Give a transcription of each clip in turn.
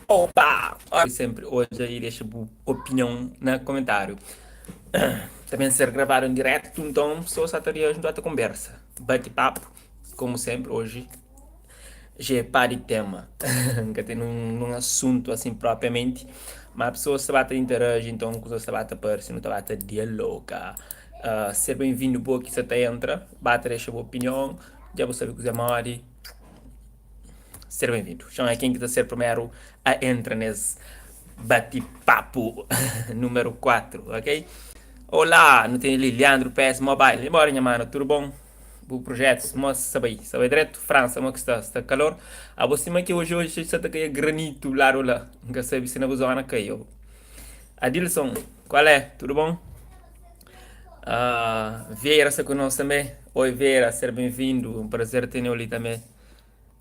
Opa! Sempre odja y dexa bu opinion na komentáriu. Ta ben ser gravadu en diretu, nton pesoas sa ta reaji, nu ta konbersa, bati papu, komu sempre oji dja é pa di tema, N ka ten nun asuntu asin propriamenti, ma pesoas ta ba ta interaji, nton kuzas ta ba ta parse, nu ta ba ta dialoga. Ser ben-vindu bo ki sa ta entra, ba ta dexa bu opinion, dja bu sabe kuzê modi. Ser ben-vindu. Txon é ken ki ta ser primeru a entra nes bati-papu númeru 4, ok? Olá, nu tene li Leandro PS Mobile. Embora nha mano, tudu bon? Bu projetus, mo sta bai? Sta bai dretu? França, mo ki sta? Sta kalor? Abo sima ki oji oji sta ta kaia granitu ladu la. N ka sabe si na bu zona kai o. Adilson, kual é? Tudu bon? Uh, Vieira sta ku nos tanbê. Oi Vieira, ser ben-vindu. Un prazer teneu li tanbê.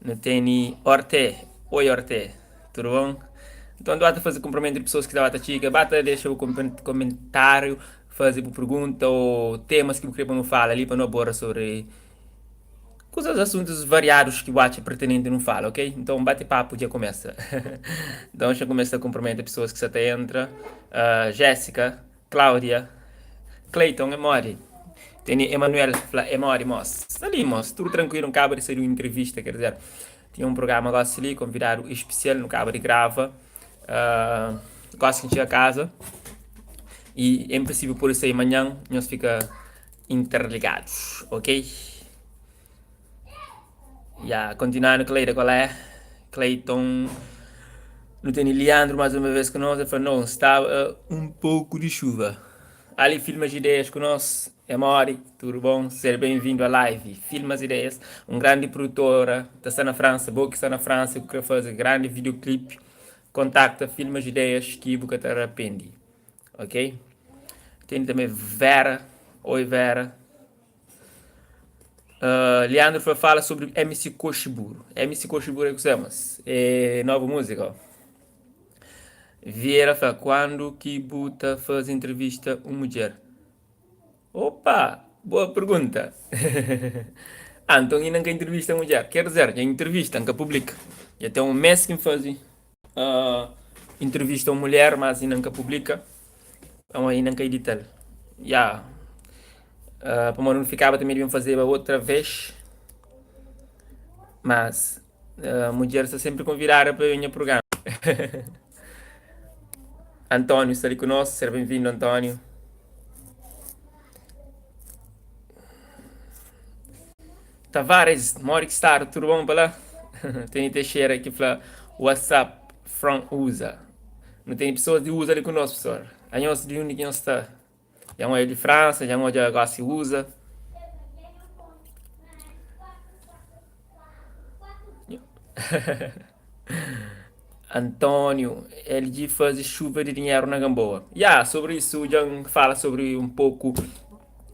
Nu tene Orte. Oi Orte, tudu bon? Nton, du ba ta faze kunprimentu di pesoas ki ta ba ta txiga. Ba ta dexa bu komentáriu, faze bu pergunta ô temas ki bu kre pa nu fala li pa nu aborda sobri kuzas, asuntus variadus ki bu atxa pertinenti nu fala, ok? Nton, bate papu dja kumesa. Nton, xa kumesa ta kunprimenta pesoas ki sa ta entra. Uh, Jessica. Claudia, Clayton é modi? Tene Emanuel fla é modi mos? Sta li mos, tudu trankuilu, N kaba di sai di un entrevista, ker dizer, tinha un programa gosi li, konvidadu espesial, nu kaba di grava, uh, gosi ki N txiga kaza, y en prinsipiu pode sai manhan, nhos fika interligadus, ok? Ya, kontinuandu Cleida, kual é? Clayton, nu tene Leandro mais uma vez ku nos, el fla no, staba un pouku di chuva. Ali filma as ideias ku nos, é modi? Tudu bom? Seja bem-vindo à live Filma as Ideias, un grandi produtora ta sta na França, bo ki sta na França ku kre faze grandi videoclip, kontakta Filma as Ideias ki bu ka ta rapendi, ok? Tene tambe Vera, oi Vera. Uh, Leandro foi fala sobre MC Koshiburo. MC Koshiburo é que mas é nova música. Ó. Vieira fala, quando que buta faz entrevista uma mulher? Opa, boa pergunta. ah, então ainda nunca entrevista mulher. Quer dizer, já entrevista, nunca publica. Já tem um mês que me faz uh, entrevista uma mulher, mas ainda nunca publica. Então ainda nunca edita. Yeah. Uh, pamodi nu fikaba ta medu di fazeba otra vez mas uh, mudjer sta sempri konvidada pa nha programa António sta li ku nos ser ben-vindo António Tavares, modi ki stadu? Tudu bon pa la? Tene Teixeira ki fla what's up from USA Nu tene pessoas di USA li ku nos, pessoal Anhos di undi ki nhos sta? Dja N odja di Fransa, dja N odja gosi usa. António, LG faze chuva de dinheiro na Gamboa. Ya, yeah, sobre isso dja N fala sobre um pouco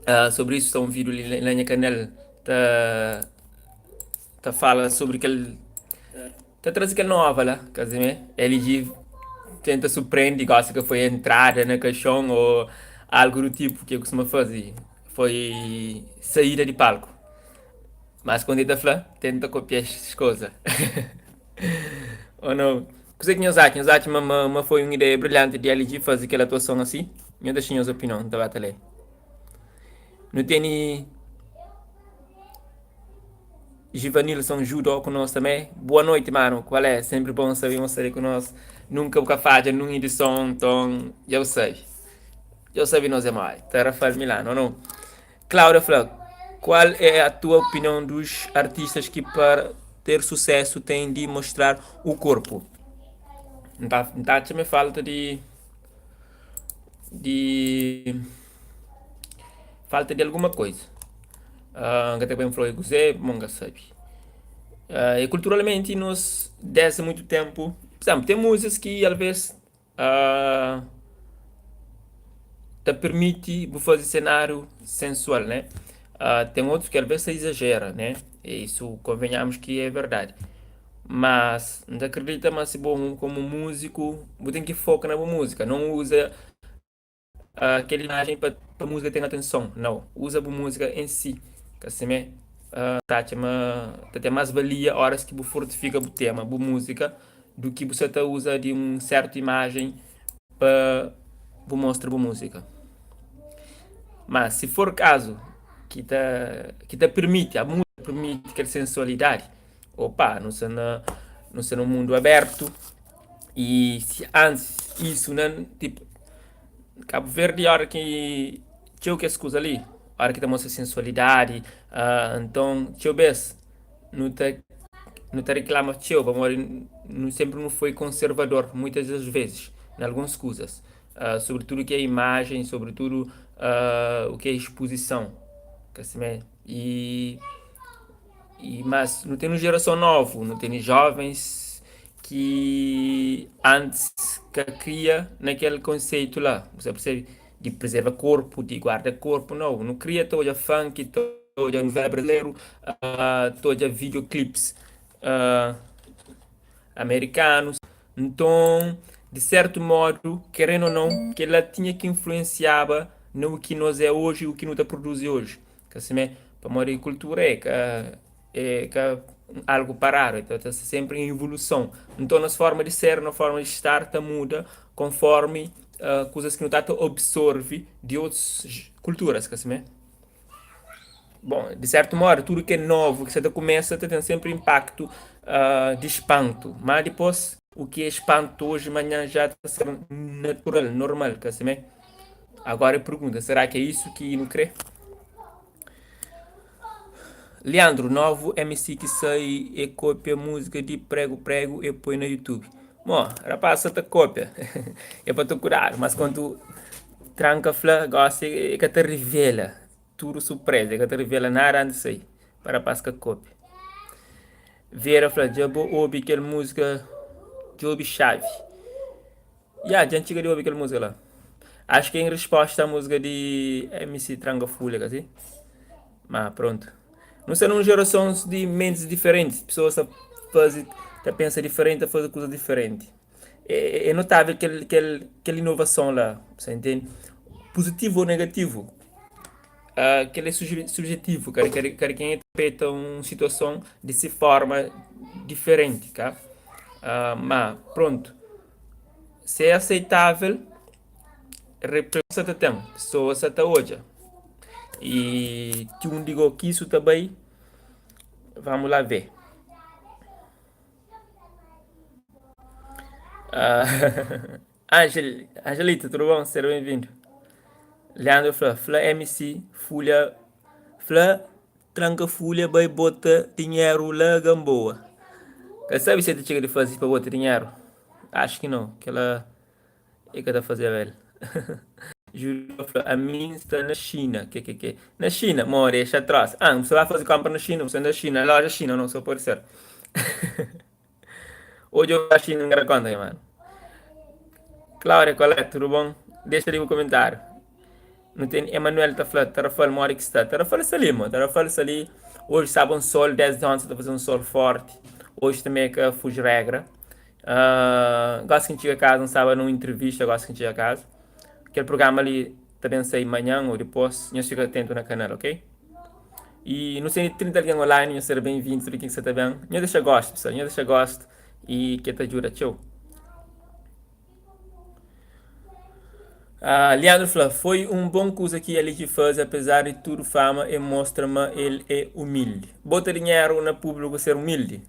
uh, sobre isso, sta um vídeo li na nha canal ta ta fala sobre kel Ta traze kel nova la, kazime LG tenta surpreende, gosi ka foi entrada na kaixon o algu du tipu ki el kustuma faze, foi saída di palku. Mas kond el ta fla, tenta kopia es koza. O no? Kuze ki nhos atxa? Nhos atxa ma ma ma foi un ideia brilhanti di LG faze kel atuason asi? Nhos dexa nhos opinion, N ta ba ta lei. Nu tene. Givanilson Judo ku nos tamé. Boa noite mano, kual é? Sempre bom saber ma sta li ku nos. Nunka bu ka fadja nun edison, nton dja bu sabe. Dja bu sabe nos é modi. Tarrafal Milano, ou não? Cláudia fla, qual é a tua opinião dos artistas que para ter sucesso têm de mostrar o corpo? N ta, N ta atxa ma é falta di di falta di alguma coisa. Uh, N ka ta ben fla oi kuzê, mo N ka sabe. Uh, e kulturalmenti nos desde muito tempo, por exemplo, tem músicas ki alvês uh, ta permiti bu faze cenário sensual, né? Uh, tem outros que alvês ta exagera, né? E isso convenhamos que é verdade. Mas N ta acredita ma si bo como músico, bu tem ki foca na bu música, não usa kel imajen pa pa múzika ten atenson. Nau, uza bu múzika en si. Ka simé, ta atxa ma ta ten más valia óras ki bu fortifika bu tema, bu múzika. Du ki bu sa ta uza di un sertu imajen pa bu mostra bu múzika. Ma si for kazu ki ta ki ta pirmiti, a múzika pirmiti kel sensualidadi, opa, nu sta na nu sta na un mundu abertu i si antis isu na tipo Kabu Verdi ora ki txeu kes kuza li, ora ki ta mostra sensualidadi, nton txeu bes nu ta nu ta riklama txeu pamodi nu senpri nu foi konservador muitas das vezes na alguns kuzas, sobritudu ki é imajen, sobritudu u ki é ispuzison, ka simé? I i mas nu ten un jerason novu, nu tene jovens ki antis ka kria na kel konseitu la, bu sa persebe? Di prezerva korpu, di guarda korpu, nau, nu kria ta odja funk, ta odja novela brazileru, ta odja videoclips amerikanus, nton di sertu modu, kerenu o nau, kila tinha ki influensiaba na u ki nos é oji, u ki nu ta produzi oji, ka simé? Pamodi kultura é ka é ka algu paradu, ta sta sempri em evoluson. Nton nos forma di ser, nos forma di star ta muda konformi kuzas ki nu ta ta absorvi di otus kulturas, ka simé? Bon, di sertu modu, tudu ki é novu ki sa ta kumesa ta ten sempri inpaktu di spantu, má dipôs u ki é spantu oji manhan ja ta ser natural, normal, ka simé? Agora é pergunta, será ki é isu ki nu krê? Leandro, novu MC ki sai e kopia múzika di Prego Prego e poi na YouTube. Mo, rapaz sa ta kopia. É pa ta kudadu, mas kantu Tranka fla gosi e ka ta rivela tudu surpreza, e ka ta rivela nada antis sai, pa rapaz ka kopia. Vera fla, dja bo obi kel múzika Djobi Xavi. Ya, dja N txiga di obi kel múzika la. Acho ki é em resposta a múzika di MC Tranka Fulha, ka si? Ma pronto. Nu sta num jerasons di mentis diferentes, pessoas ta faze, ta pensa diferente, ta faze kuza diferente. É, é notável kel, kel, kel inovason la, sa entende? Positivo ou negativo, uh, kel é subjetivo, kada, kada, kada quem interpreta um situason di si forma diferente, ka? Uh, ma pronto. Se é aceitável, represa sa ta ten, pessoa sa ta odja. E ti undi go ki isu ta bai, vamos lá ver. Uh, Angel, Angelita, tudo bom? Seja bem-vindo. Leandro fla, fla MC, Fulha, fla Tranka fulha bai bota dinheru la Gamboa. Ka sabi si el ta txiga di fazi pa bota dinheru. Acho ki nau, kela e ka ta fazeba el. Julio fla, ami N sta na Xina, kekeke. Na Xina? Mo dexa trosa. Ah, bu sta ba fazi konpra na Xina, bu sta na Xina, loja Xina, nau, so pode ser. Odja ba Xina, N ka da konta nha manu. Claudia Colette, tudu bon? Dexa li bu komentariu. Nu ten Emanuel ta fla, Tarrafal modi ki sta? Tarrafal sta li mo, Tarrafal sta li. Oji staba un sol, desdi onti sta ta faze un sol forti. Oji tanbe ka fuji regra. Uh, gosi ki N txiga kaza, N staba na un intrivista gosi ki N txiga kaza. Kel programa li ta ben sai manhan ou dipôs. Nhos fika atentu na kanal, ok? I nu tene 30 algen online, nhos ser ben-vindu tudu ken ki sta ta ben. Nhos dexa gostu, pessoal, nhos dexa gostu i ke ta djuda txeu. Ah, Leandro fla, foi un bon kuza ki LG faze, apezar di tudu fama e mostra ma el é umildi. Bota dinheru na públiku ser umildi?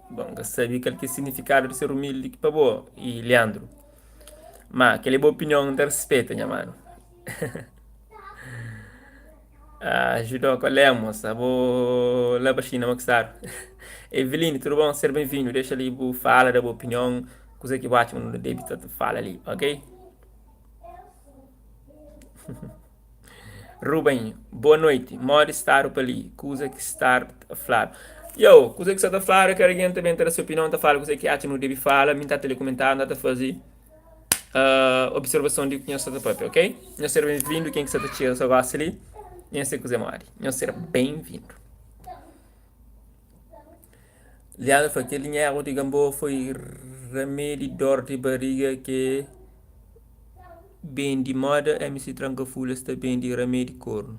Bon, ka sabe kal ki é signifikadu di ser umildi pa bo, e Leandro. Ma kel é bo opinion, N ta rispeta, nha manu. Ah, Judó, qual é, moça? Bo lá pa China, mo ki stadu. Eveline, tudo bom? Ser bem-vindo. Deixa ali bu fala, da bu opinião, kuza ki bu atxa ma nu debe ta fala ali, ok? Ruben, boa noite. Modi stadu pa li? Kuza ki sta ta fladu. Yo, kuza ki sta ta fladu, kada algen ta ben ta da se opinião, ta fala kuza ki atxa ma nu debe fala. Mi ta ta li komentáriu, ta ta faze uh, observason di ki nhos sta ta papia, ok? Nhos ser ben-vindu, ken ki sta ta txiga so gosi li, nhos ser kuze modi. Nhos ser ben-vindu. Leandro fla, kel dinheru di Gamboa foi ramedi dor di bariga ke bendi moda MC Tranka Fulha sta bendi ramedi kornu.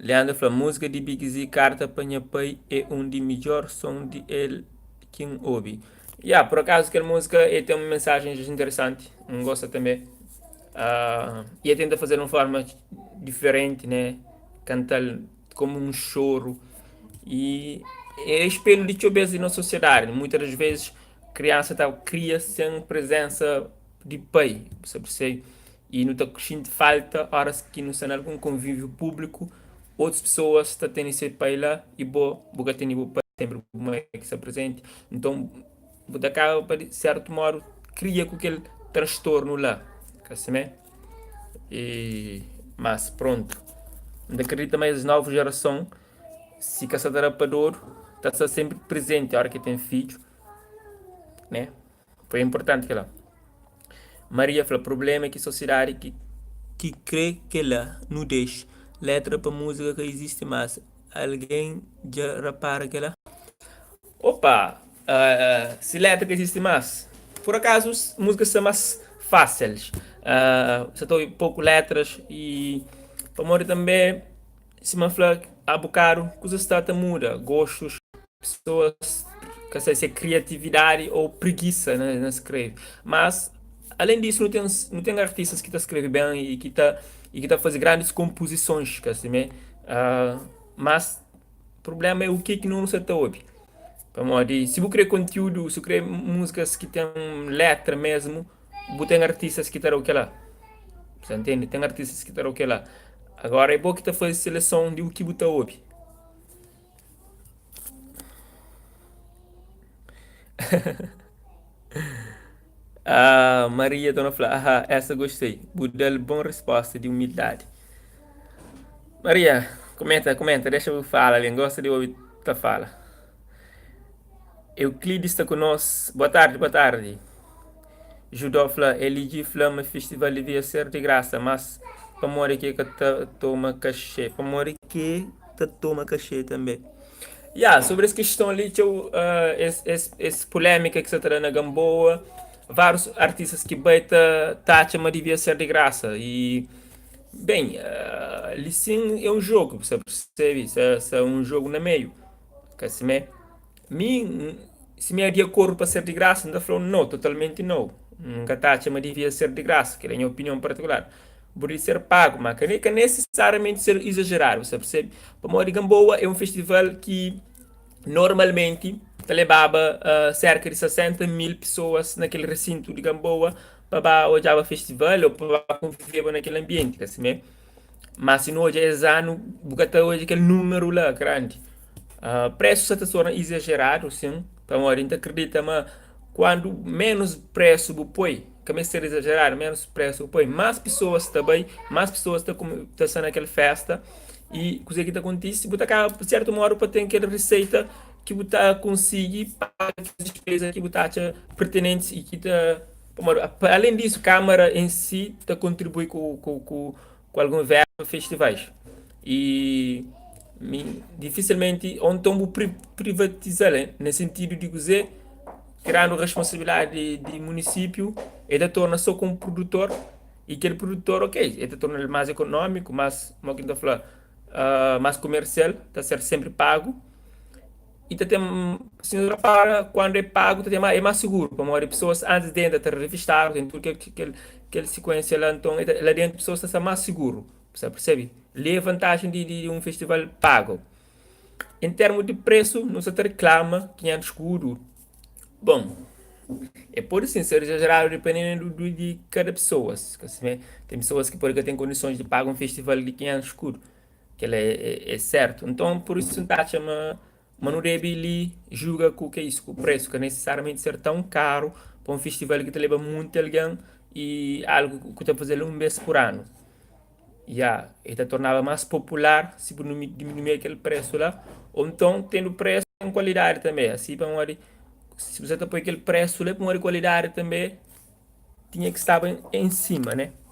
Leandro fla, Múzika di Big Zee Karta pa nha pai é un di midjór son di el ki N obi. Ya, por akazu kel múzika el ten un mensajen interesanti, N gosta tanbê. I el tenta faze-l di un forma diferenti, né? Kanta-l komu un xoru. I é spelhu di txeu bes di nos sosiedadi. Muitas das vezes kriansa ta kria sen prezensa di pai, bu sa persebi? I nu ta xinti falta óras ki nu sta na algun konvíviu públiku, otus pesoas ta tene se pai la i bo, bu ka tene bu pai, sénpri bu mai ki sta prezenti. Nton, bu ta kaba pa di sértu modu kria ku kel transtornu la, ka simé? I mas prontu, N ta kridita ma es novu jerason, si ka sta ta da pa dodu, ta sta sénpri prezenti óras ki ten fidju, né? Foi inportanti kel-la. Maria fla, Prubléma é ki sosiedadi ki. Ki krê kel-la, nu dexa. Létra pa múzika ka izisti más. Algen dja rapara kel-la? Opa! Si létra ka izisti más, pur akazu múzikas sta más fásils. Sa ta obi poku létras i pamodi tanbê, sima N fla há bokadu, kuzas sta ta muda, gostus. Pesoas ka sabe se é kriatividadi ou prigisa na skrebe. Mas, alén disu, nu ten nu ten artistas ki ta skrebe ben i ki ta i ki ta faze grandis konpozisons, ka simé? Mas prubléma é u ke ki nu sa ta obi. Pamodi si bu kre kontiúdu, si bu kre múzikas ki ten létra mésmu, bu ten artistas ki ta da-u kel-la. Bu ta ntende? Ten artistas ki ta da-u kel-la. Agora é bo ki ta faze seleson di u ki bu ta obi. Ah, Maria torna fla, Aha, essa gostei. Bu da-l bon resposta di umildadi. Maria, kumenta, kumenta, dexa bu fala li, N gosta di obi ta fala. Euclides sta ku nos. Boa tardi, boa tardi. Judó fla, LG fla ma festival devia ser di grasa, mas pamodi ki ka ta toma kaxê? Pamodi ki ta toma kaxê tanbê? Ya, sobri es kiston li, txeu es, es, es pulémika ki sa ta da na Gamboa, várius artistas ki bai ta, ta atxa ma devia ser di grasa. I, ben, li sin é un jogu, bu sa persebi? Sa, sa un jogu na meiu, ka simé? Mi, si mi é di akordu pa ser di grasa, N ta fla-u no, totalmenti no. N ka ta atxa ma divia ser di grasa, kel é nha opinion partikular. Bu debe ser pagu, ma ka ka nesesariamenti ser izajeradu, bu sta persebe? Pamodi Gamboa é un festival ki normalmenti ta lebaba serka di 60 mil pesoas na kel resintu di Gamboa pa ba odjaba festival ô pa ba konviveba na kel anbienti, ka simé? Má si nu odja es anu, bu ka ta odja kel númeru la grandi. Presu sa ta torna izajeradu, sin, pamodi N ta kridita ma kuandu ménus presu bu poi, ka meste ser izajeradu, ménus presu bu poi, más pesoas ta bai, más pesoas ta ta sta na kel festa i kuzê ki ta kontise? Bu ta kaba, di sertu modu, pa ten kel riseita ki bu ta konsigi paga kes dispeza ki bu ta atxa pertinentis i ki ta Pamodi, alén disu, Kámara en si ta kontribui ku, ku, ku, ku algun verba pa festivais. I mi, difisilmenti, ô nton bu pri, privatiza-l, na sentidu di kuzê, tirandu responsabilidadi di, di munisípiu, el ta torna sô ku un produtor, i kel produtor, ok, el ta torna-l más ekonómiku, más, mo ki N ta fla, más kumersial, ta ser sénpri pagu. I ta ten, si nu repara, kuandu é pagu ta ten é más siguru, pamodi pesoas antis di entra ta revistadu, ten tudu kel kel kel sikuensia la, nton la dentu pesoas ta sta más siguru, bu sta persebe? Li é vantajen di di un festival pagu. En termu di presu, nu sa ta riklama 500 skudu, bon, e pode sin ser izajeradu dipendendu di di kada pesoas, ten pesoas ki pode ka ten kondisons di paga un festival di 500 skudu. Kel-la é sértu. Nton, pur isu, N ta atxa ma ma nu debe li juga ku ke isu, ku presu, ka nesesariamenti ser tãu karu pa un festival ki ta leba munti algen i algu ku ta faze-l un bês pur anu. Ya, e ta tornaba más popular si bu diminuía kel presu la, ô nton tendu presu ten kualidadi tanbê, asi pamodi si bu sa ta poi kel presu la pamodi kualidadi tanbê tinha ki staba en sima, ne?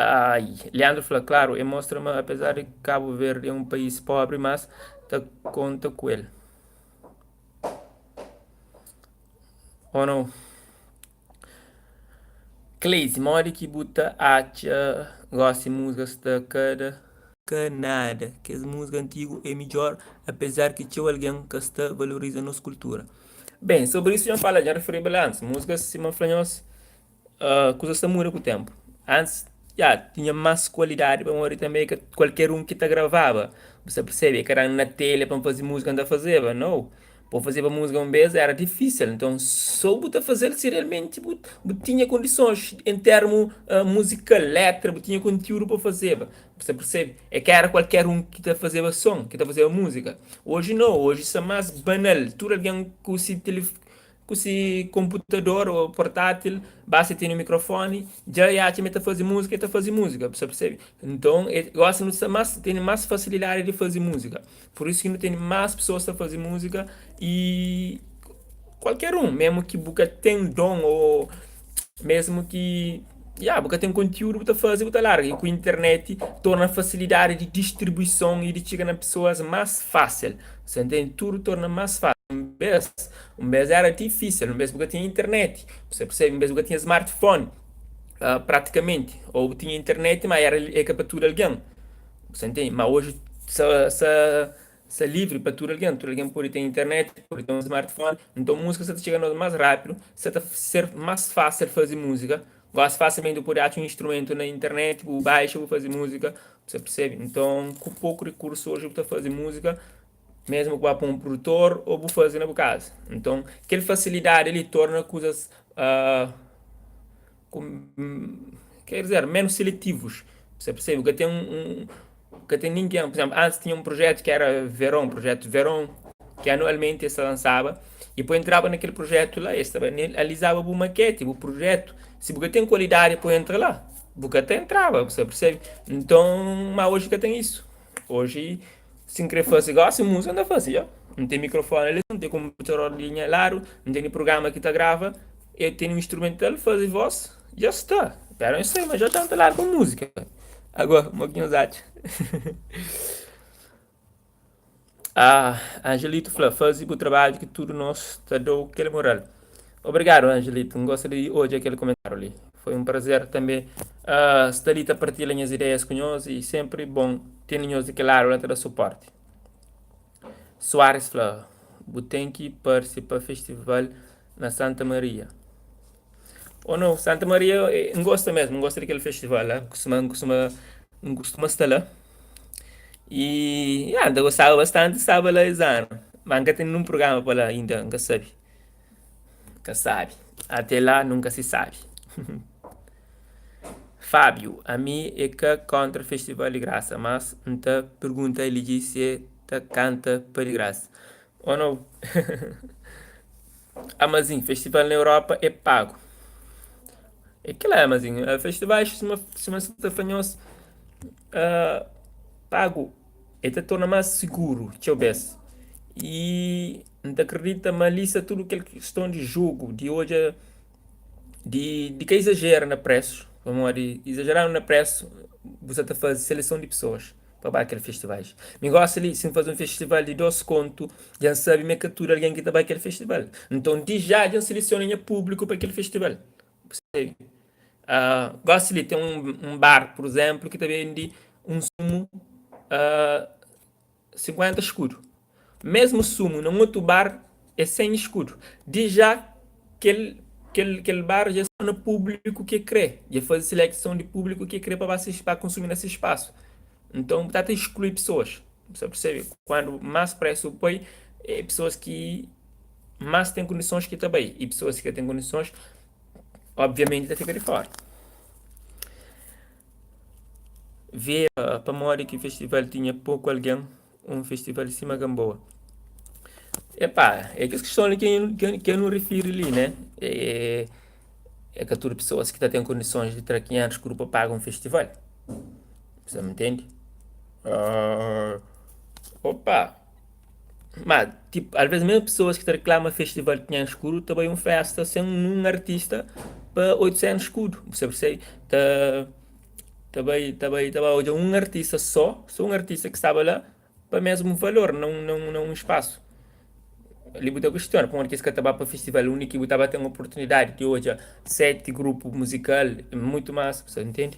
Ai, Leandro fla, klaru, e mostra ma apezar di Kabu Verdi é un país pobri, mas ta konta ku el. Ou nau? Cleise, modi ki bu ta atxa gosi múzika sta kada. Ka nada, kes múzika antigu é midjor apezar ki txeu algen ka sta valoriza nos kultura. Ben, sobri isu dja N fala, dja N referiba la antis, múzikas sima N fla nhos, kuzas ta muda ku ténpu. Antis, ya, tinha más kualidadi pamodi tanbe ka kualker un ki ta gravaba, bu sta persebe? É ka da-m na telha pa N faze múzika N ta fazeba, nau. Pa bu fazeba múzika un bês éra difísil, nton sô bu ta faze-l si realmenti bu bu tinha kondisons en termu muzikal, létra, bu tinha kontiúdu pa fazeba. Bu sta persebe? É ka éra kualker un ki ta fazeba son, ki ta fazeba múzika. Oji nau, oji sta más banal, tudu algen ku se ku si konputador ô portátil, basta tene un mikrofoni, dja e atxa ma e ta faze múzika, e ta faze múzika, bu sta persebe? Nton, e gosi nu sta más, tene más fasilidadi di faze múzika. Pur isu ki nu tene más pesoas ta faze múzika i kualker un, mésmu ki bu ka ten don ô mésmu ki, ya, bu ka ten kontiúdu, bu ta faze, bu ta larga. I ku internet torna fasilidadi di distribuison i di txiga na pesoas más fásil. Sa ntende? Tudu torna más fásil. Un bês, un bês éra difísil, un bês bu ka tinha internet, bu sa persebe? Un bês bu ka tinha smartphone, pratikamenti. Ô bu tinha internet, má éra é ka pa tudu algen. Bu sa ntende? Má oji sa sa sa livri pa tudu algen. Tudu algen pode ten internet, pode ten un smartphone. Nton múzika sa ta txiga nos más rápidu, sa ta ser más fásil faze múzika. Gosi fasilmenti bu pode atxa un instrumentu na internet, bu baixa bu faze múzika. Bu sa persebe? Nton ku poku rikursu oji bu ta faze múzika. Mesmu ku ba pa un prudutor ô bu faze na bu kaza. Nton, kel fasilidadi li torna kuzas ku, ker dizer, menus seletivus. Bu sta persebe? Ka ten un, ka ten ningen. Pur izénplu, antis tinha un prujetu ki éra Veron, prujetu Veron, ki anualmenti es ta lansaba. I pa entraba na kel prujetu la, es ta analizaba bu maketi, bu prujetu. Si bu ka ten kualidadi pa entra la, bu ka ta entraba. Bu sta persebe? Nton, má oji ka ten isu. Oji. Si N kre fase gosi múzika N ta fase dja. N ten mikrofoni li, N ten konputador di nha ladu, N tene prugrama ki ta grava, e tene un instrumental, faze vós, dja sta. Pera un instanti, ma dja ta N ta larga un múzika. Agora, mo ki nhos atxa? Ah, Angelito fla, faze bu trabadju ki tudu nos ta da-u kel moral. Obrigadu, Angelito. N gosta di odja kel komentáriu li. Foi un prazer tanbe sta li ta partilha nhas ideias ku nhos i senpri bon tene nhos di kel ladu la ta da suporti. Soares fla, Bu ten ki parse pa festival na Santa Maria. Oh no, Santa Maria N gosta mesmu, N gosta di kel festival la. N kustuma, N kustuma, N kustuma sta la. I, ya, N ta gostaba bastanti staba la es anu. Ma N ka ten ninhun prugrama pa la inda, N ka sabe. Ka sabi. Até lá nunka se sabi. Fábio, ami é ka kontra festival di grasa, mas N ta pergunta LG si é ta kanta pa di grasa. Oh no. Amazin, festival na Europa é pagu. É kila Amazin, festivais sima sima sa ta fla nhos pagu. El ta torna más siguru txeu bês. I N ta kridita ma li sta tudu kel kiston di jugu, di odja, di di ka izajera na présu, pamodi izajeradu na présu bu sta ta faze seleson di pesoas pa ba kel festivais. Mi gosta li, si N faze un festival di 2 kontu, dja N sabe ma é ka tudu algen ki ta bai kel festival. Nton di ja dja N selesiona nha públiku pa kel festival. Bu sabe? Gosi li ten un bar, pur izénplu, ki ta bende un sumu 50 skudu. Mésmu sumu na un otu bar é 100 skudu. Di já kel kel kel bar dja sta na públiku ki e krê, dja faze selekson di públiku ki e krê pa ba pa konsumi na se spasu. Nton bu ta ta isklui pesoas. Bu sta persebe? Kuandu más présu bu poi, é pesoas ki más ten kondisons ki ta bai i pesoas ki ka ten kondisons Obviamenti ta fika di fora. Vê pamodi ki festival tinha poku algen, un festival sima Gamboa. Epá, é kes kiston li ki ki nu rifiri li, né? É, é ka tudu pesoas ki ta ten kondisons di tra 500 kru pa paga un festival. Sa me entende? Uh, opa! Ma, tipo, alvês mesmo pessoas ki ta reklama festival de 500 escudo ta bai um festa sem um artista pa 800 escudo. Você percebe? Ta, ta bai, ta bai, ta bai odja um artista só, só um artista que estava lá pa mesmo valor, num, num, num espaço. Li bu ta kustiona pamodi ki es ka ta ba pa festival undi ki bu ta ba ten oportunidadi di odja 7 grupu muzikal i mutu más, bu sa ntende?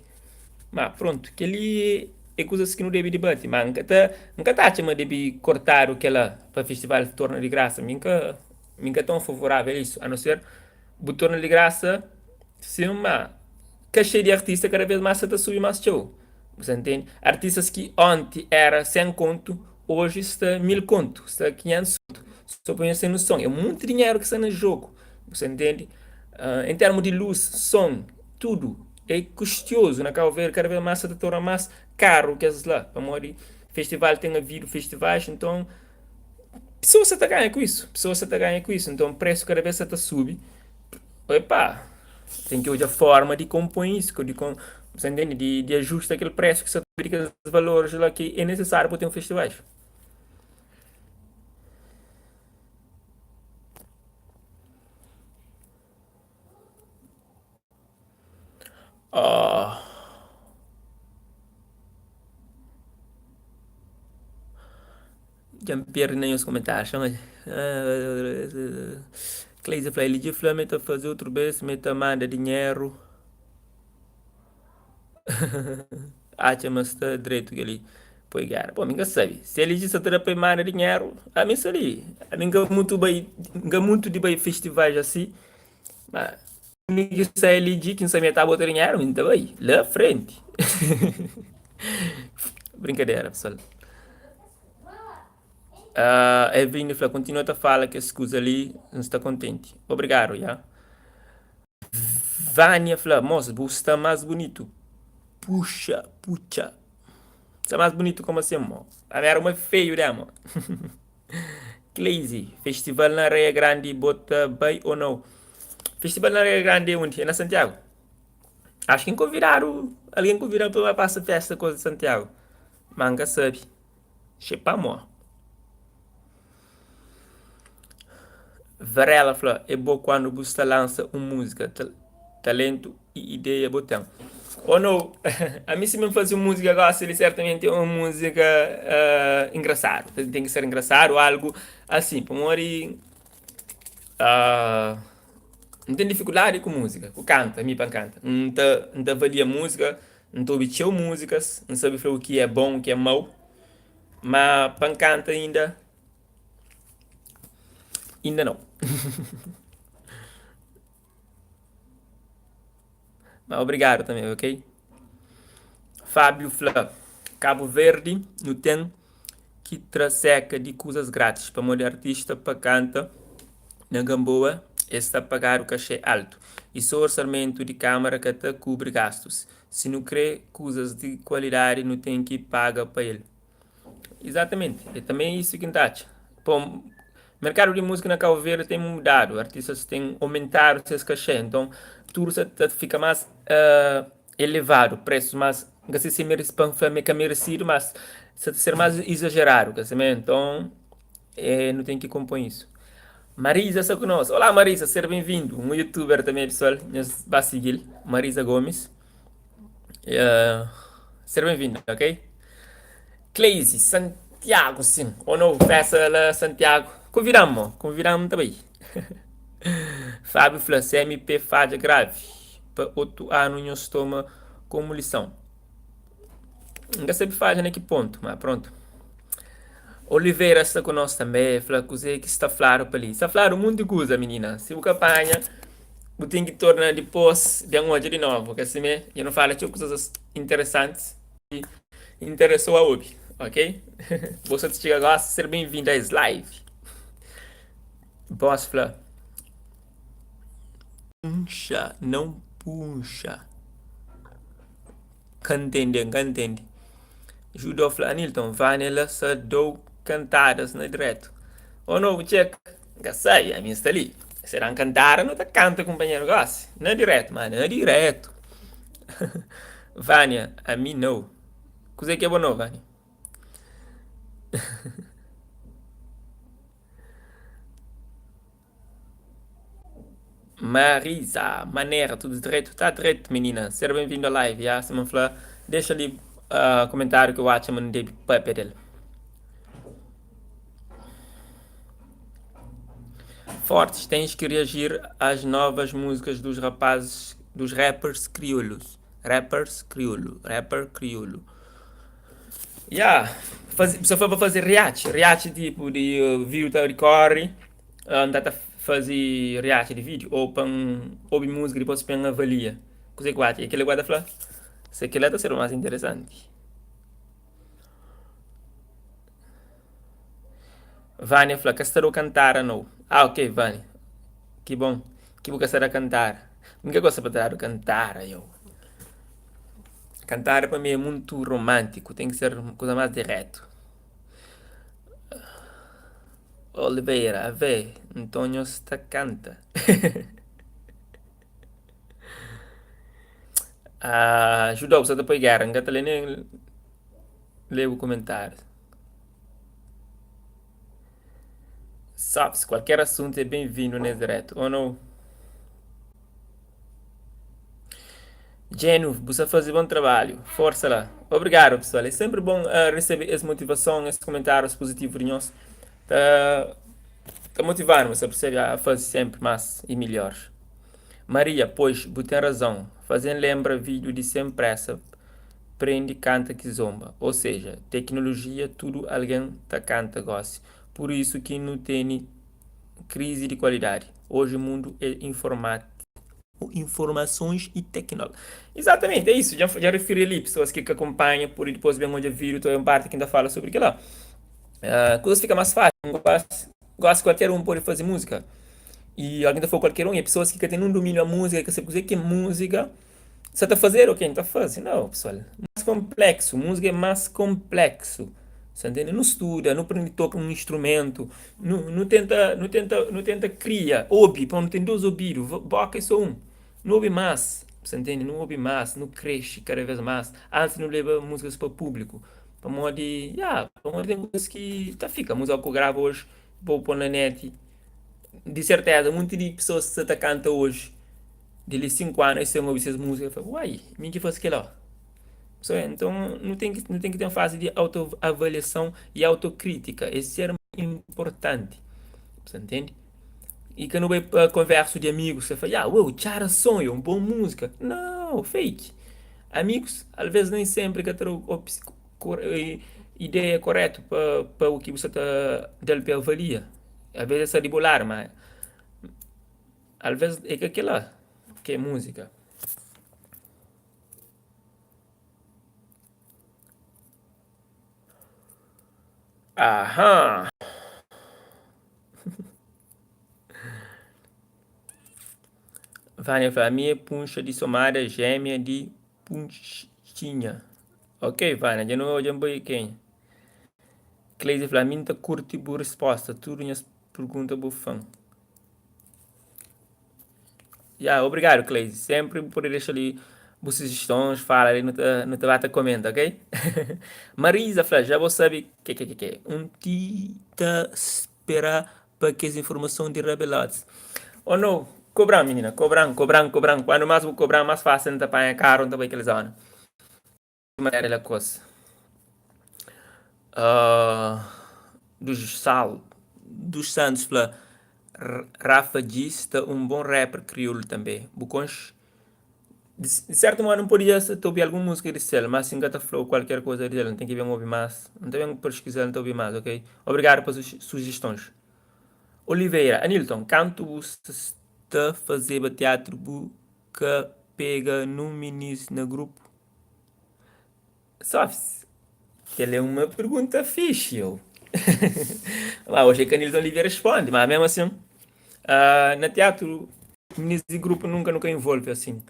Ma prontu, kel-li é kuzas ki nu debe dibati, ma N ka ta N ka ta atxa ma debe kortadu kel-la pa festival torna di grasa, mi N ka mi N ka ton favorável a isu, a no ser bu torna di grasa sin, ma kaxê di artista kada vez más sa ta subi más txeu, bu sa ntende? Artistas ki onti éra 100 kontu, oji sta 1000 kontu, sta 500 kontu, so pa nhos ten noson, é monti dinheru ki sta na jogu, bu sa ntende? En termu di lus, son, tudu. É kustiozu na Cabo Verde kada vez más sa ta torna más karu kes la pamodi festival ten havidu festivais nton pesoas sa ta ganha ku isu pesoas sa ta ganha ku isu nton presu kada vez sa ta subi epa ten ki odja forma di konpoi isu di kon sa ntende di ajusta kel presu ki sa ta di kes valoris la ki é nesesáriu pa ten festivais. Ah. Dja N perde na nhos komentáriu. Xama Cleise fla, Eli dja fla ma el ta faze otu bes, ma el ta manda dinheru. Atxa ma sta dretu kel-li poi géra. Bon, mi ka sabe. Si el sa ta da pa el manda dinheru, ami sta li. Ami N ka mutu bai, N ka mutu di bai festivais asi. Ma mi ki sta li dji ki N sabe ma el ta bota dinheru, mi N ta bai la frenti. Brinkadera, pesoal. Uh, Evelyn fla, kontinua ta fala kes kuza li, N sta kontenti. Obrigadu, ya. Vânia fla, Mos, bu sta más bunitu. Puxa, puxa. Sta más bunitu como assim, mo? Ami era uma feio demo. Cleise, festival na Areia Grande bo ta bai ou não? Festival na Areia Grande é onde? É na Santiago? Acho que convidaram, alguém convidou para passar festa coisa de Santiago. Mas nunca sabe. Xepa mo. Varela fla, é bo quando bu sta lança um música, talento e ideia bo tem. Ou não, a mim se me fazer uma música gosta, ele certamente é uma música uh, engraçado. Tem que ser engraçado, algo assim. Para morrer, uh, não tem dificuldade com música, com canta, a mim para canta. Não tá, não tá avalia música, não tô ouvindo músicas, não sabe o que é bom, o que é mau. Mas para canta ainda, ainda não. Mas obrigado também, ok? Fábio fla, Cabo Verde nu ten ki tra seca di kuzas grátis pamodi artista pa kanta na Gamboa es ta pagadu kaxê altu e so orçamento di câmara ka ta kubri gastus. Si nu kre kuzas di kualidadi nu ten ki paga pa el. Exatamente, é também isso que N ta atxa. Pô, mercado de música na Cabo Verde tem mudado, artistas têm aumentado seus cachê, então tudo está tá fica mais uh, elevado, preço mais, não sei se merece, para falar que é merecido, mas está a ser mais exagerado, quer dizer, então é, não tem que compor isso. Marisa está conosco. Olá Marisa, seja bem-vindo. Um youtuber também, pessoal, nós vai seguir, Marisa Gomes. Uh, seja bem-vindo, ok? Cleise, Santiago, sim. Ou não, festa lá Santiago. Convidamos, convidamos também. Fábio fla, CMP falha grave. Pa outro ano nós toma como lição. Nunca sabe falha na que ponto, mas pronto. Oliveira está conosco também, fla kuzê ki sta fladu pa li. Sta fladu monti kuza, menina. Si bu ka panha, bu ten ki torna dipôs ben odja di novu. Ka simé, dja nu fala txeu kuzas interesantis ki interesou a obi, ok? Bo sa ta txiga gosi, ser ben-vindu a es live. Boss fla, Punxa, não punxa. Ka ntende, N ka ntende. Judó fla, Anilton, Vânia la sa dou kantadas na diretu. Ô nobu txeka, N ka sabe, ami N sta li. Se dan kantada, nu ta kanta kunpanheru gosi. Na diretu, ma na diretu. Vânia, ami nau. Kuzê ki é bo nau, Vânia? Marisa, manera, tudo dretu? Tá dretu, menina. Ser bem-vindo à live, ya. Sima N fla, dexa li uh, komentáriu ki bu atxa ma nu debe papia del. Fortes, tens que reagir às novas músicas dos rapazes, dos rappers crioulos. Rappers crioulo, rapper crioulo. Yeah, faz, só foi para fazer react, react tipo de uh, vídeo tá recorre, uh, tá fazer react de vídeo ou para ouvir música depois para avalia. Coisa que acha, aquele guarda fala, se aquele tá ser o mais interessante. Vânia fla, ka sta do kantara nou. Ah, ok, Vânia. Ki bon ki bu ka sta da kantara. Mi ka gosta pa ta dadu kantara, yo. Kantara pa mi é muntu romántiku, ten ki ser kuza más diretu. Oliveira, avê, nton nhos ta kanta. Ah, Judá, bu sta ta poi géra. N ka ta lé nen lé bu komentáriu. Sabes, kualker asuntu é ben-vindu nes diretu, ô nau? Jenu, bu sta faze bon trabalhu. Forsa la. Obrigadu, pesoal. É senpri bon resebe es motivason, es komentárius puzitivu di nhos. Ta ta motiva-nu, bu sta persebe, a faze senpri más i midjór. Maria, Pois, bu ten razon. Faze-m lenbra vídiu di Sem Pressa prende kanta kizomba. Ou seja, teknolojia tudu algen ta kanta gosi. Pur isu ki nu tene krizi di kualidadi. Oji mundu é informasons i teknol. Izatamenti, é isu. Dja rifiri li, pesoas ki ka kunpanha pode dipôs ben odja vídiu ta odja un parti ki N ta fala sobri kel-la. Kuzas fika más fásil. Gosi kualker un pode faze múzika. I algen ta fla kualker un, é pesoas ki ka ten nun dumíniu a múzika, ka sabe kuzê ki é múzika. Sa ta fazedu ok, N ta faze. Nau, pesoal, más konpleksu, múzika é más konpleksu. Sa ntende? Nu studa, nu prende toka un instrumentu, nu, nu tenta, nu tenta, nu tenta kria, obi, pamodi nu ten dos obidu, boka é so un. Nu obi más, sa ntende? Nu obi más, nu krexe kada vez más, antis nu leba múzikas pa públiku. Pamodi, ya, pamodi ten kuzas ki ta fika. Múzika ku grava oji, bo pô na net, di serteza munti di pesoas ki sa ta kanta oji, Di li 5 anu es ten obi ses múzika e fla, uai, mi ki faze kel-la. So, enton nu ten ki, nu ten ki ten fazi di autoavaliason i autokrítika. Es ser inportanti. Sa ntende? I ka nu bai pa konversu di amigus, sa fla, ya, uau, txara son, é un bon múzika. Nau, fake. Amigus, alvês nen senpri ka ta da ideia koretu pa, pa u ki bu sa ta da-l pa avalia. Alvês el sta di bu ladu, ma Alvês é ka kel-la ki é múzika. Aham! Vânia fla, ami é Punxa di Somada, jémia di Punxinha. Ok, Vânia, dja nu odja N bai kenha. Cleise fla, ami N ta kurti bu risposta, tudu nhas pergunta bu fan. Ya, obrigadu Cleise. Sempri bu pode dexa li bu sugestons, fala li, nu ta, nu ta ba ta komenta, ok? Marisa fla, já bo sabe ke ke ke ke. Un ti ta spera pa kes informason di Rabelotes. Oh no, kobran minina, kobran, kobran, kobran. Kuandu mas bu kobran, mas fásil N ta panha karu, N ta bai kel zona. Manera la kos. Uh, dos Sal, dos Santos fla, Rafa G sta un bon rapper kriolu tanbe. Bu konxe? Di, di certo modo N podia sa ta obi algun múzika di sel, mas si N ka ta fla-u kualker koza di el, N ten ki ben obi más. N ta ben peskiza-l, N ta obi más, ok? Obrigadu pa sujestons. Oliveira, Anilton, kantu bu sta fazeba teatru bu ka pega nun minis na grupu? Sofs, kel é uma pergunta fixe, eu. Mas hoje é que Anilton Oliveira responde, mas mesmo assim, uh, na teatro, minis de grupo nunca nunca envolve assim.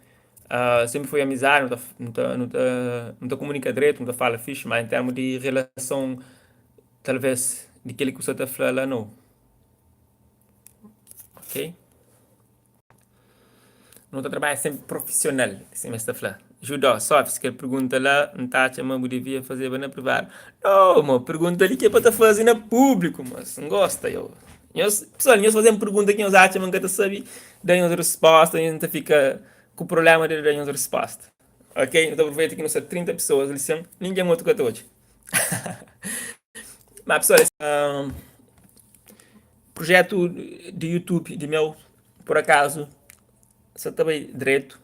Uh, sempre foi amizade, não tá, não tá, não tá, não tá comunica direito, não tá fala fixe, mas em termos de relação, talvez, de aquele que você tá falando lá, não. Ok? Nu ta trabadja senpri profisional, sima es ta fla. Judó, Sófis, kel pergunta la N ta atxa ma bu devia fazeba na privadu. No, mo, pergunta li ki é pa ta faze na públiku, mas N gosta yo. Nhos, pesoal, nhos faze-m pergunta ki nhos atxa ma N ka ta sabe da nhos resposta, N ta fika ku prubléma di da nhos resposta. Ok, nu ta aproveita ki nu sta 30 pesoas li sin, ningen otu ka ta odja. Má, pesoal, um. Projetu di YouTube di meu, por akazu, sa ta bai dretu.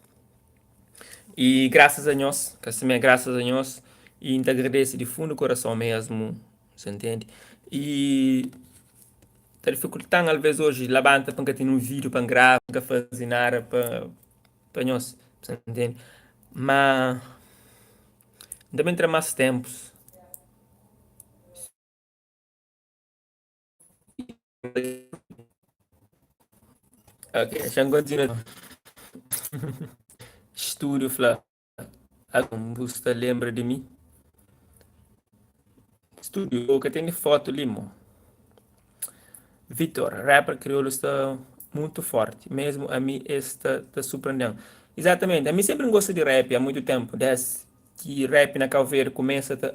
E grasas a nhos, ka simé, grasas a nhos, e N ta agradese di fundu korason mesmu, sa ntende? E ta difikulta-m alvês oji labanta pa N ka tene un vídiu pa N grava, N ka faze nada pa pa nhos, sa ntende? Ma N ta ben tra más ténpus. Ok, xa-m kontinua. Studu fla, Bu sta lenbra di mi? Studu, bo ka tene fotu li mo. Vitor, rapper kriolu sta mutu forti, mesmu ami es sta ta surprenden. Exatamente, ami sempri n gosta di rap há muitu tempu, des ki rap na Cabo Verde kumesa ta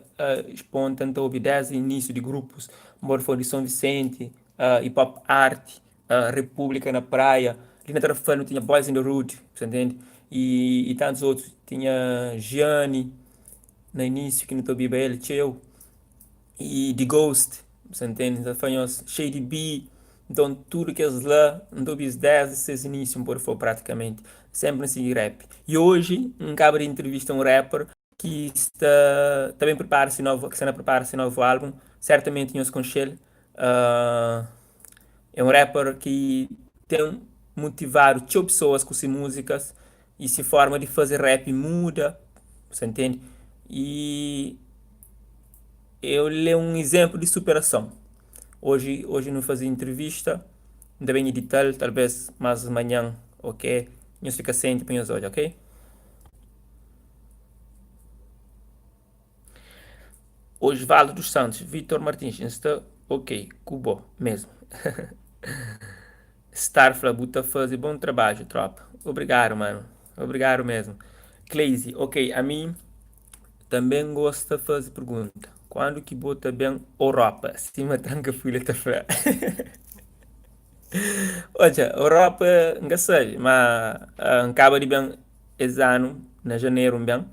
sponta, n ta obi desdi inísiu di grupus, nbora foi di São Vicente, hip hop art, República na Praia, li na Tarrafal nu tinha Boys in the Hood, sa ntende? E tantus otus, tinha Gianni na inísiu ki nu ta obiba el txeu, e The Ghost, sa ntende? N ta fla nhos, Shady B, nton tudu kes la N ta obi-s desdi ses inísiu, N pode fla pratikamenti, sénpri N sigi rap. I oji N kaba di intrivista un rapper ki sta ta ben pripara si novu, ki sta na pripara si novu álbum, sertamenti nhos konxe-l, é un rapper ki ten motivadu txeu pesoas ku si múzikas i si forma di faze rap muda, sa ntende? I el é un izénplu di superason. Oji, oji nu faze intrivista, N ta ben idita-l talvês más manhan ok, nhos fika sienti pa nhos odja ok. Osvaldo dos Santos, Vitor Martins, N sta ok ku bo mesmu. Star fla bu ta faze bon trabadju tropa. Obrigadu manu, obrigadu mesmu. Cleise, ok ami tanbe N gosta faze pergunta, kuandu ki bo ta ben Oropa? Sima Tranka Fulha ta fla. Odja, Oropa N ka sabe, ma N kaba di ben es anu na janeru N ben.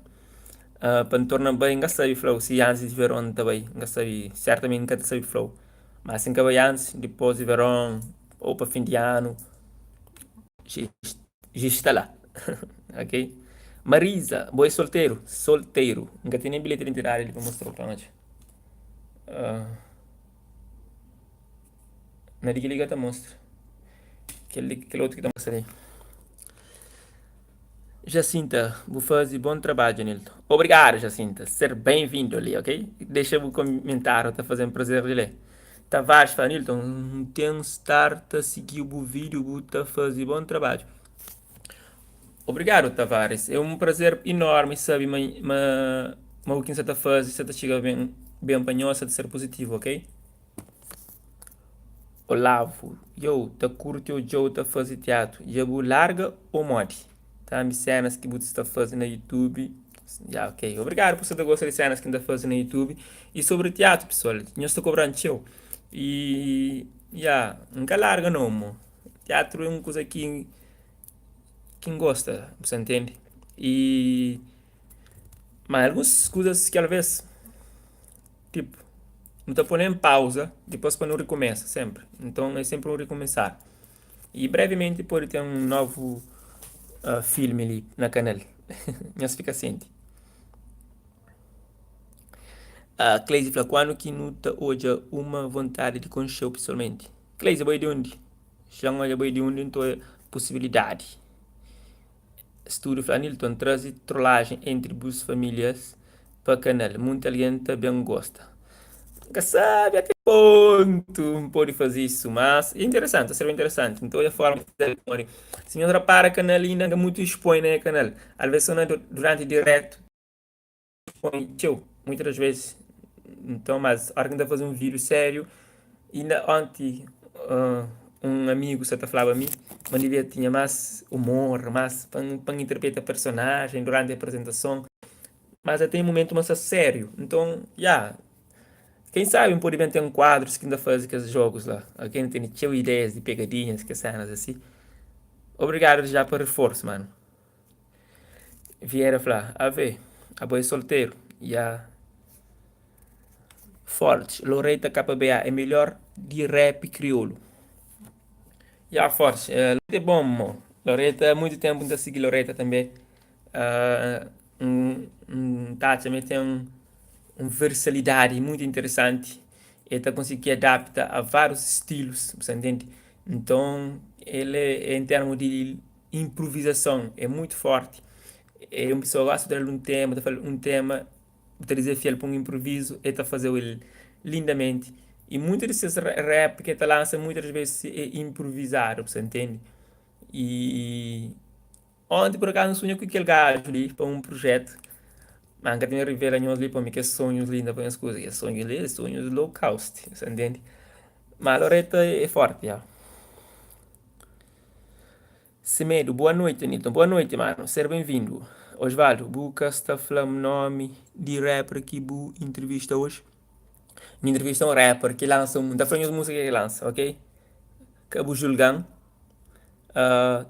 Pa N torna bai N ka sabe fla-u si antis di veron N ta bai, N ka sabe, sertamenti N ka ta sabe fla-u. Ma si N ka bai antis, dipôs di veron ô pa fin di anu, dja sta la. Ok? Marisa, bo é solteru? Solteru. N ka ten nen bilheti di identidadi li pa mostra-u pa N odja. Na di kel-li ka ta mostra. Kel-li, kel otu ki ta mostra li. Jacinta, bu faze bon trabadju Nilton. Obrigadu Jacinta, ser ben-vindu li, ok? Dexa bu komentáriu, ta faze-m prazer di lé. Tavares fla, Nilton, N ten star ta sigi-u bu vídiu, bu ta faze bon trabadju. Obrigadu Tavares, é un prazer enormi sabe ma ma ma u ki N sa ta faze sa ta txiga ben ben pa nhos, sa ta ser puzitivu, ok? Olavo, Yo, ta kurti odjou ta faze tiatu, dja bu larga o modi? Tambi senas ki bu sta faze na youtube, ya ok, obrigadu pa sta ta gosta di senas ki N ta faze na youtube i sobri tiatu pesoal, nhos ta kobra-m txeu i ya, N ka larga no mo, tiatru é un kuza ki ki N gosta, bu sta ntende? I ma alguns kuzas ki alvês. Tipo, nu ta pô-l en pauza dipôs pa nu rikumesa sénpri. Nton é sénpri un rikumesar. I brevimenti pode ten un novu filmi li na kanal. Nhos fika sienti. Cleise fla, Kuandu ki nu ta odja uma vontadi di konxe-u pesoalmenti? Cleise, bo é di undi? Xan odja bo é di undi, N ta odja posibilidadi. Studu fla Anilton traze trolajen entri bus familias pa kanal munti algen ta ben gosta. N ka sabe ate ki pontu N pode faze isu mas e interesanti ta serba interesanti N ta odja forma di fazel pamodi si nhos rapara kanal inda N ka mutu expoi na e kanal alves so na duranti diretu. Põe txeu, muitas das vezes. Então, mas ora ki N ta faze un vídeo sériu, inda onti un amigu sa ta flaba mi ma N devia tinha más umor, más pa N pa N interpreta personajen duranti apresentason, mas até un mumentu ma N sta sériu. Nton, ya, ken sabi N pode ben ten kuadrus ki N ta faze kes jogus la, ok? N tene txeu ideias di pegadinhas, kes senas asi. Obrigadu já pa reforsu, manu. Vieira fla, Ave, abo é solteru? Ya. Forti, Loreta KBA é melhor di rap kriolu. Ya forte, Loreta é bom mo. Loreta, muito tempo nta sigui Loreta tambe. N ta atxa ma el ten un versalidadi muito interesanti. El ta konsigi adapta a várius stilus, bu sta ntende? Nton, el é en termu di inpruvizason é muito forti. É un pesoa gosta di da-l un tema, ta fla-l un tema Bu ta dizafia-l pa un inprovizu, el ta faze-u el lindamenti. I muitu di ses rap ki el ta lansa muitas das vezes é inprovizadu, bu sa ntende? I onti pur akazu N sunha ku kel gaju li pa un prujetu, ma N ka ten revela nhos li pamodi kes sonhus li nta pa nhos kuza, kes sonhus li é sonhus low cost, bu sa ntende? Ma Loreta é forti, ya. Semedo, Boa noite Anilton. Boa noite mano, ser ben vindu. Osvaldo, bu ka sta fla-m nomi di rapper ki bu intrivista oji? N intrivista un rapper ki lansa un, N ta fla nhos múzika ki el lansa, ok? Ka bu julga-m,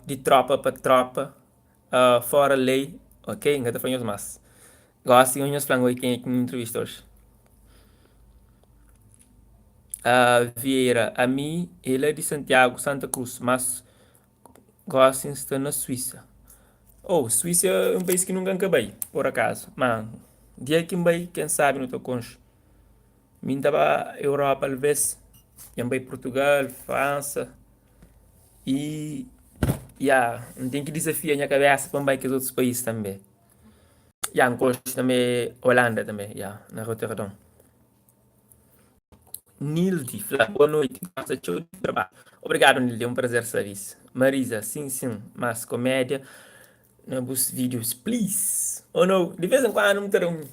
di tropa pa tropa, fora lei, ok? N ka ta fla nhos más. Gósi nhos fla-m oi kenha ki N intrivista oji. Vieira, Ami é la di Santiago, Santa Cruz, mas gósi N sta na Suísa. Oh, Suísa é un país ki nunka N ka bai, por akazu. Ma dia ki N bai, ken sabi nu ta konxe. Mi N ta ba Europa alves, dja N bai Portugal, Fransa i ya, N ten ki dizafia nha kabesa pa N bai kes otus país tanbe. Ya, N konxe tanbe Holanda tanbe, ya, na Roterdon. Nildi fla, Boa noiti, gosta txeu di trabadju. Obrigadu Nildi, é un prazer sabe isso. Marisa, Sim, sim, mas komédia na bus vídeos, please. Oh no, di vez en kuandu nu ta da un,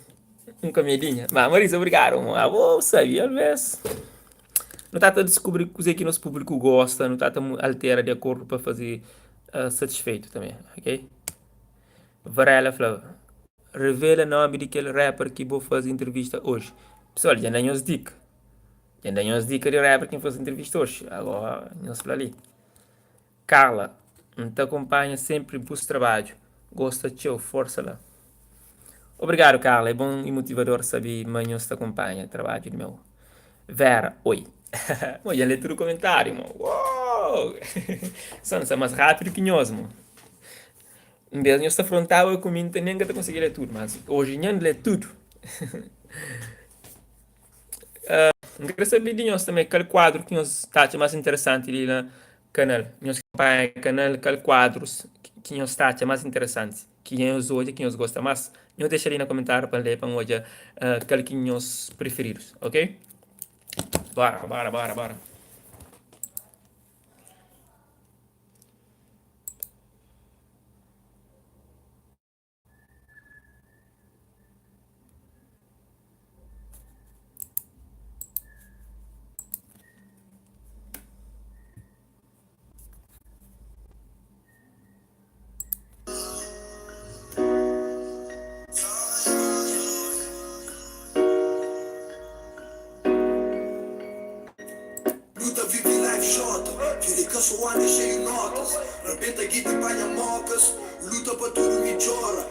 un komedinha. Ma Marisa, obrigadu. Abo sabe, alvês nu ta ta diskubri kuzê ki nos públiku gosta, nu ta ta altera di akordu pa faze uh, satisfeitu tanbê, ok? Varela fla, Revela nomi di kel rapper ki bo fazi intrivista oji. Pessoal, dja N da nhos dika. Dja N da nhos dika di rapper ki N fazi intrivista oji. Agora nhos fla li. Carla, N ta kunpanha sempri bus trabadju. Gosta txeu, forsa la. Obrigadu Carla, é bon i motivador sabe ma nhos ta kunpanha trabadju di meu. Vera, oi. Mo, dja N lé tudu komentariu, mo. Uou! Só N sta mas rápidu ki nhos, mo. Un bes nhos ta frontaba ku mi, N ta nen ka ta konsigi lé tudu, mas oji nha N lé tudu. N kre sabe di nhos tanbe kal kuadru ki nhos ta atxa mas interesanti li na kanal. Nhos ki kunpanha kanal, kal kuadrus ki nhos ta atxa mas interesanti, ki nhos odja, ki nhos gosta mas? Nhos dexa li na komentariu pa N lé, pa N odja kal ki nhos preferidus, ok? Bora, bora, bora, bora. Nu ta vive life xota Vida é ka so anda xeiu notas Rabenta guita e panha mocas Luta pa tudu midjora.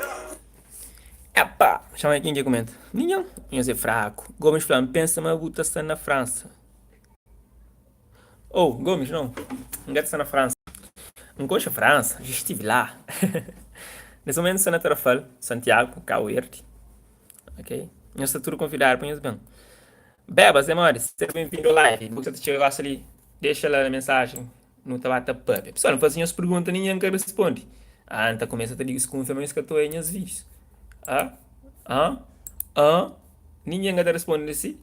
Epa! Txoma ken ki kumenta. Ninhun. Nhos é fraku. Gomes fla, N pensa ma bu ta sta na Fransa. Oh, Gomes, não. N ka ta sta na Fransa. N konxe Fransa, já estive lá. Nes momentu N sta na Tarrafal, Santiago, Cabo Verde. Ok? Nhos sta tudu konvidadu pa nhos ben. Bebas, é modi? Seja ben-vindu ao live. Bu ki sta ta txega gosi li, dexa la na mensajen, nu ta ba ta papia. Pessoal, N faze nhos pergunta, ningen ka responde. Ah, N ta kumesa ta diskunfia ma nhos ka ta oia nhas vídius. Ah? Ah? Ah? Ningen ka ta responde si?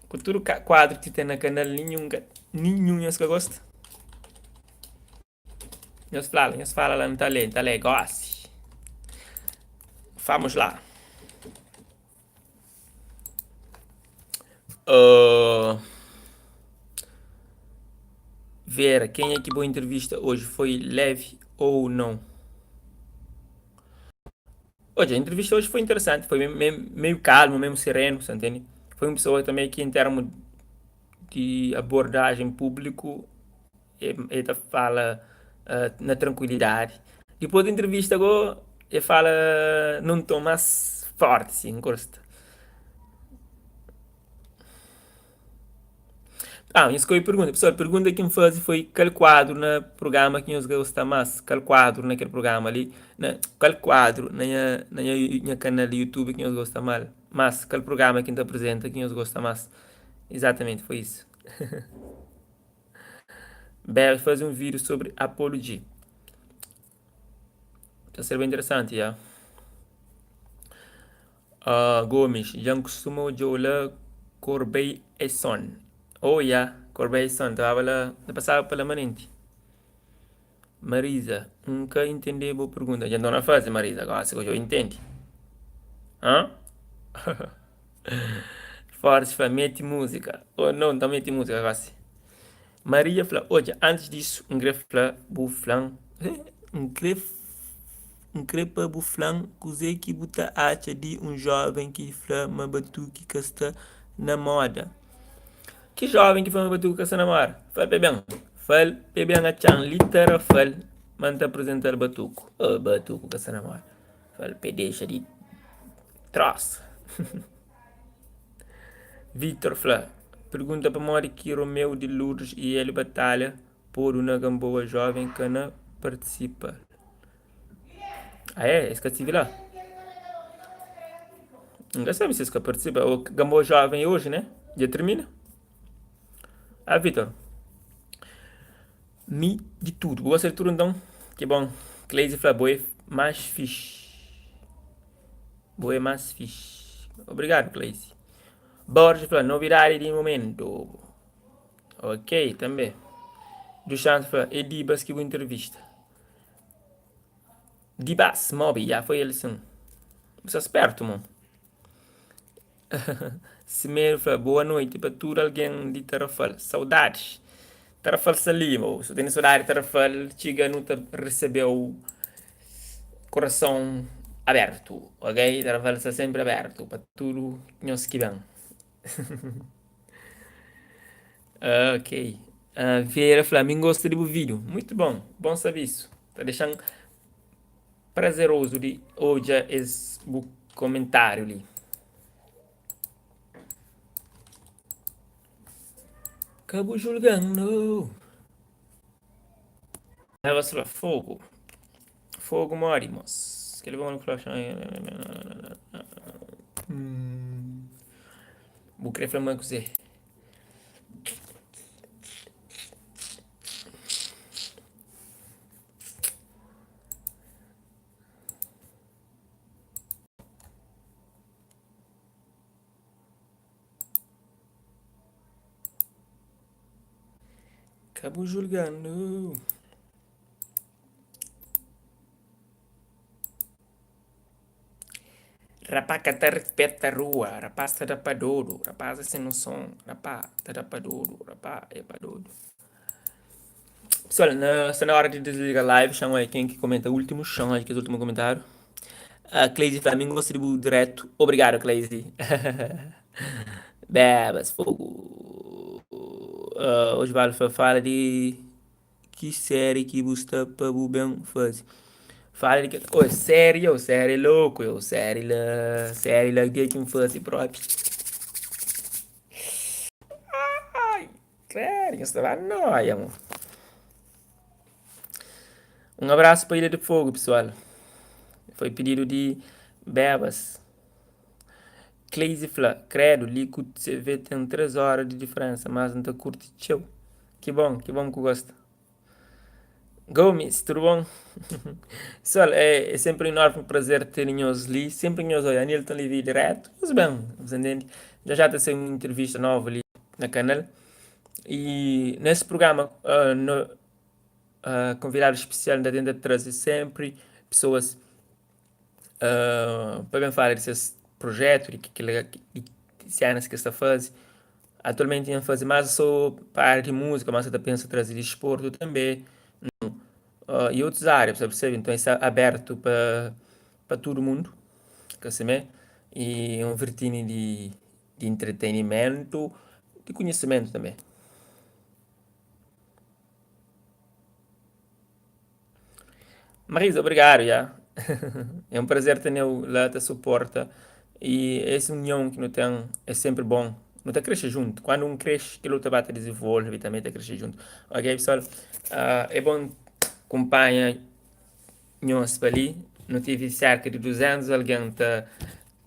Ku tudu kuadru ki ten na kanal, ninhun ka, ninhun nhos ka gosta? Nhos fla la, nhos fala la, N ta lé, N ta lé gosi. Vamos lá. Uh, Vera, quem é que boa entrevista hoje foi leve ou não? Hoje, a entrevista hoje foi interessante, foi meio, meio calmo, meio sereno, você entende? Foi uma pessoa também que em termos de abordagem público E ta fala na tranquilidadi. Dipôs di entrevista gô, e fala num tom más forti si, N gosta. Ah, nhos ka obi pergunta. Pessoal, pergunta ki N faze foi kal kuadru na programa ki nhos gosta más? Kal kuadru na kel programa li? Na, kal kuadru na nha, na nha, nha kanal di YouTube ki nhos gosta mal? Más? Kal programa ki N ta apresenta ki nhos gosta más? Exatamente, foi isso. Bel faze um vídeo sobre Apollo G. Ta ser bem interessante, ya. Uh, Gomes, dja N kustuma odja-u la Corbei Eson. Oh, ya, Corbei Eson, ta baba la, ta pasaba pa la manenti. Marisa, N ka intende bo pergunta. Dja N torna faze, Marisa, gosi ku dja intende. Hã? Forte fla, mete múzika. Oh, não, N ta mete múzika gosi. Maria fla, Odja, antis disu, N kre fla bu fla-m, N kre, N kre pa bu fla-m kuzê ki bu ta atxa di un jóven ki fla ma batuki ka sta na móda. Ki jóven ki fla ma batuki ka sta na móda? Fla-l pa e ben. Fla-l pa e ben atxa-m li Tarafal ma N ta aprizenta-l batuku. Oh, batuku ka sta na móda. Fla-l pa e dexa di trósa. Victor fla, Pergunta pamodi ki Romeu di Lourdes y Hélio Batalha podu na Gamboa Joven ka na partisipa. Ah é? Es ka tivi la? N ka sabe si es ka partisipa. O Gamboa Joven é oji, né? Dja termina? Ah, Victor. Mi di tudu. Bu gosta di tudu nton? Ki bon. Cleise fla, bo é más fixi. Bo é más fixi. Obrigadu, Cleise. Borges fla, novidadi di momentu. Ok, tanbe. Duchance fla, é Dibas ki bu entrevista. Dibas, Mobi, ya foi el sin. Bu sta spertu, mo. Simeiro fla, boa noiti pa tudu algen di Tarrafal. Saudadis. Tarrafal sta li, mo. Si bu tene sodadi di Tarrafal, txiga nu ta resebeu korason abertu, ok? Tarrafal sta senpri abertu pa tudu nhos ki ben. Ok. Vieira fla, mi ngosta di bu vídeo. Muito bom, bom sabe isso. Ta dexa-m prazerozu di odja es bu komentáriu li. Ka bu julga-m, no. Ela fla, Fogo. Fogo mori, mos. Kel bom fla, Bu kre fla ma kuzê? Ka bu julga-nu. Rapá ka ta rispeta rua, rapás ta da pa dodu, rapás é sen noson, rapá ta da pa dodu, rapá é pa dodu. Pessoal, na, sta na hora di desliga live, xan oi ken ki komenta último, xan oi kes último komentáriu. Uh, Cleise fla, mi gosta di bu direto. Obrigado, Cleise. Bebas, fogo. Uh, Osvaldo fla, fala di ki série ki bu sta pa bu ben faze. Fala di ki, oh, série, oh, série louco, oh, série la, série la dia ki N faze propi. Ai, credo, nhos ta ba noia, mo. Um abraço pa Ilha de Fogo, pessoal. Foi pedido di Bebas. Cleise fla, credo, li ku CV tem 3 hora di diferença, mas N ta curti txeu. Ki bom, ki bom ku gosta. Gomes, tudo bom? Pessoal, é, é sempre um enorme prazer ter nhos li. Sempre nhos olha, Anilton Levy direto. Nhos bem, você entende? Já já tá saindo uma entrevista nova ali na canal. E nesse programa, uh, no, uh, convidado especial ainda tenta trazer sempre pessoas uh, para bem falar desses projetos, de que, que, de cenas que está fazendo. Atualmente N faze más so pa área di múzika, mas N ta pensa traze disportu tanbe i otus área, bu ta persebe? Nton es sta abertu pa pa tudu mundu, ka simé? I un vertini di di entretenimentu, di konhisimentu tanbe. Marisa, obrigadu, ya. É un prazer teneu la ta suporta i es union ki nu ten é senpri bon. Nu ta kresce juntu. Kuandu un kresce, kel otu ta ba ta dizenvolve tanbe ta kresce juntu. Ok pessoal, é bon kunpanha nhos pa li. Nu tive serka di 200 algen ta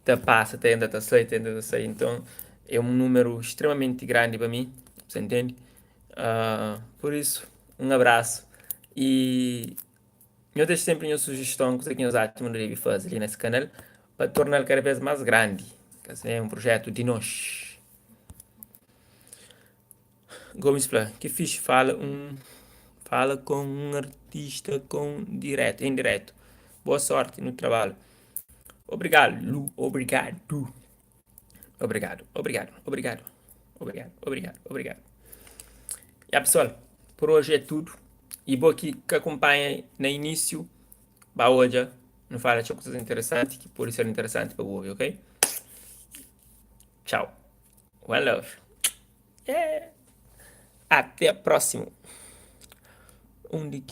ta pasa, ta entra, ta sai, ta entra, ta sai. Nton, é un númeru stremamenti grandi pa mi, sa ntende? Pur isu, un abrasu y nhos dexa senpri nhos sujiston, kuze ki nhos atxa ma nu debe faze li nes kanal pa torna-l kada bes más grandi. Kasi é un projetu di nos. Gomes fla, ki fixi fala un fala com un artista com direto, em direto. Boa sorte no trabalho. Obrigado, Lu, obrigado. Obrigado, obrigado, obrigado. Obrigado, obrigado, obrigado. Ya pessoal, por hoje é tudo. E bo ki ka acompanha na início, ba odja, nu fala txeu coisas interessantes que pode ser interessante pa bu obi, ok? Tchau. One love. Yeah. Até próximo. Onde que eu.